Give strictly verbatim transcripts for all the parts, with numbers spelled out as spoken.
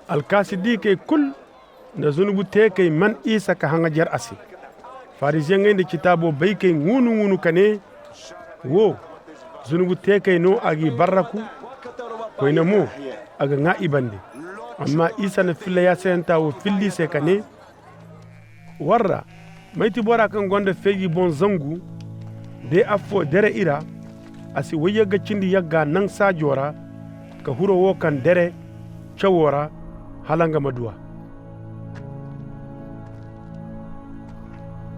Alkaasi diikey kul nda zunubu teekey man isa ka haŋajer a se. Fariziyeŋey nda citaaboo baykey ŋuunu-ŋuunu ka nee, woo, zunubu teekey no a g'i barraku, koyne mo, a ga ŋaa i bande. Amma isa na filla yaasayantaa woo filli i se ka nee, war ra, may ti bora kaŋ gonda feeji boŋ zangu, de affoo dere i ra, a si woyyagga cindi yagga naŋ saajoo ra, ka hiro woo kaŋ dere cawoo ra, hala nga ma duu a?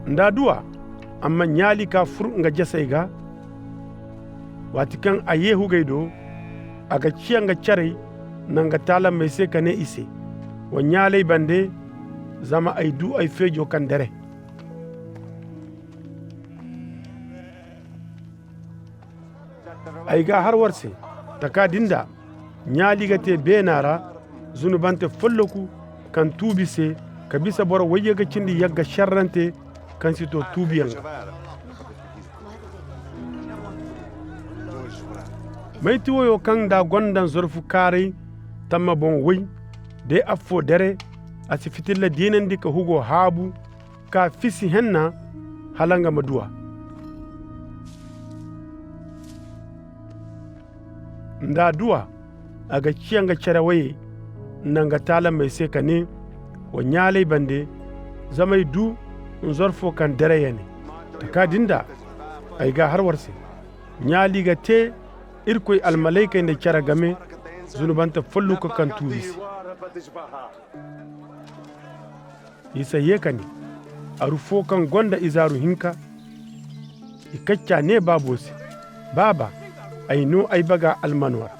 Nda a duu a, a ma ɲaali ka fur nga jasey ga. Waati kaŋ a yee hugey do, a ga ciya nga carey nda nga taalamey se ka nee i se, wa ɲaali ay bande, zama ay duu ay feejoo kaŋ dere. Ay g'a har war se, taka din da ɲaali ga te beenaa ra, zunubante folloku kaŋ tuubi se, ka bisa boro woyye ga cindi yagga šerrante kaŋ si too tuubiyaŋ ga. May ti woyoo kaŋ nda a gonda nzorfu kaaray tamma boŋ woy, de affoo dere, a si fitilla deenandi ka hugoo haabu, ka fisi henna, hala nga ma duu a? Nda a duu a, a ga ciya nga cere woyey nda nga taalamey se ka nee, wa ɲaali ay bande, zama ay duu nzorfoo kaŋ dere ya ne. Taka din da, ay g'a har war se, ɲaali ga te irkoy almalaykey nda cere game, zunubante folloku kaŋ tuubi se. Isa yee ka nee, aru foo kaŋ gonda izaaru hinka, i kaccaa nee baaboo se, baaba, ay noo ay bagaa almanoo ra.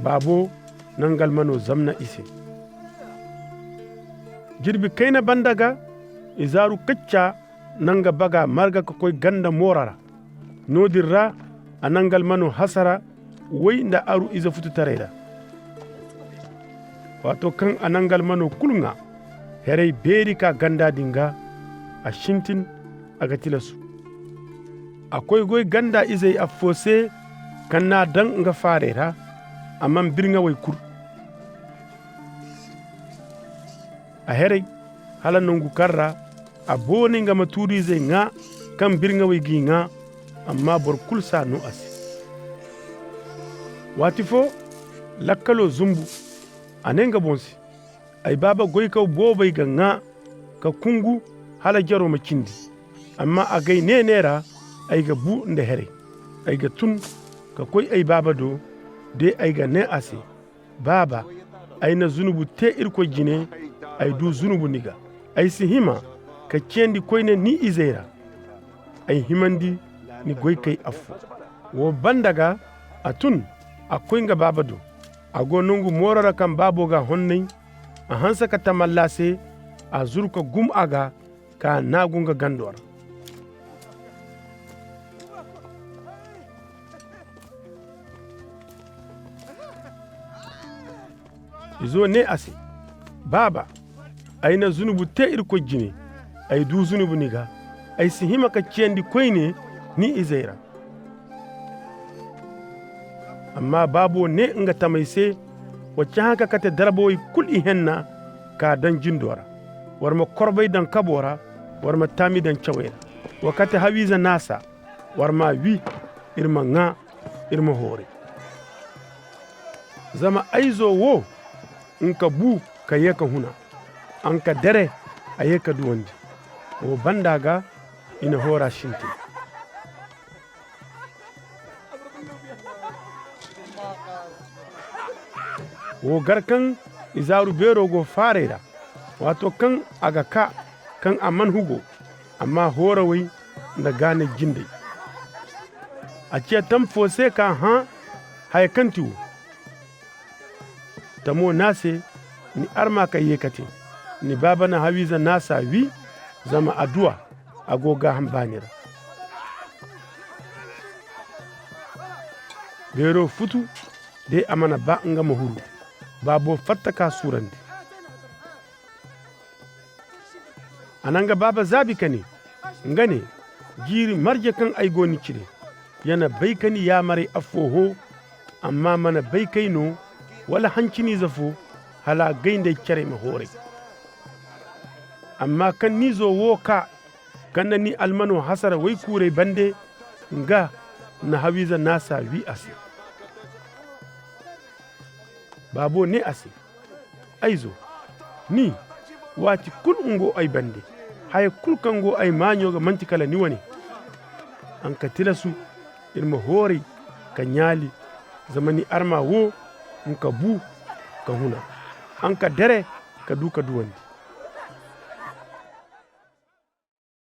Baaboo na nga almanoo zamna i se. Jirbi kayna banda ga, izaaru kaccaa na nga bagaa marga ka koy ganda mooro ra. Noo din ra, a na nga almanoo hasara woy nda aru ize fututaray ra. Waatoo kaŋ a na nga almanoo kul ŋaa, heray beeri kaa ganda din ga, a sintin, a ga tilasu. A koy goy ganda izey affoo se, kaŋ n'a daŋ nga faaray ra, a man birŋawey kur. A heray, hala nongu kaŋ ra a booni nga ma tuuriizey ŋaa, kaŋ birŋawey g'i ŋaa, amma boro kul s'a noo a se. Waati foo, lakkaloo zunbu, a ne nga boŋ se, ay baaba goykaw boobey ga ŋaa, ka kungu, hala jeroo ma cindi. Amma agay ne-ne ra, ay ga buu nda heray. Ay ga tun, ka koy ay baaba do, de ay ga ne a se, baaba, ay na zunubu te Irkoy jine, ay duu zunubu ni ga. Ay si hima ka ciyandi koyne ni izey ra. Ay himandi ni goykey affoo. Woo banda ga, a tun, a koy nga baaba do. A go nongu mooro ra kaŋ baabo g'a honnay. A hanse ka tamalla se, a zuru ka gum a ga, ka naagu nga gandoo ra. Izo ne a se, baaba, ay na zunubu te Irkoy jine. Ay duu zunubu ni ga. Ay si hima ka ciyandi koyne ni izey ra. Amma baabo ne nga tamey se, wa cahã ka kate darbawey kul ihenna, k'a daŋ jindoo ra. War ma korbey daŋ kaboo ra, war ma taami daŋ cawey ra. Wa kate hawiize naasa, war m'a wii, ir ma ŋaa, ir ma hooray. Zama ay zo woo, nga ka buu ka yee ka huna. A nga ka dere, a yee ka duwandi. Woo banda ga, i na hoora sintin. Woo gar kaŋ izaaru beeroo go faaray ra, waatoo kaŋ a ga kaa, kaŋ a man hugo, amma hoorawey nda gaanay jindey. A ciya tam foo se ka hãa haya kaŋ ti woo. Tamoo ne a se, ni armaa ka yee ka te. Ni baaba na hawiize naasa wii, zama adduwa a go gaaham baani ra. Beeroo futu, de a mana ba nga ma huru. Baaboo fatta ka suurandi. A na nga baaba zaabi ka ne, nga ne, jiiri marje kaŋ ay go ni cire, ya na bay ka ni yaamarey affoo hoo, amma mana bay k'ay no, wala hanciniize foo, hala a gaynday cerey ma hooray. Amma kaŋ ni izo woo kaa, kaŋ na ni almanoo hasara woy kuuray bande, nga na hawiize naasa wii a se. Baabo nee a se, ay izo, ni, waati kul nga go ay bande. Haya kul kaŋ go ay maaɲo ga man'ti kala ni wane. A na ka tilasu ir ma hooray, ka ɲaali, zama ni armaa woo, nga ka buu, ka huna. A na ka dere, ka duu ka duwandi.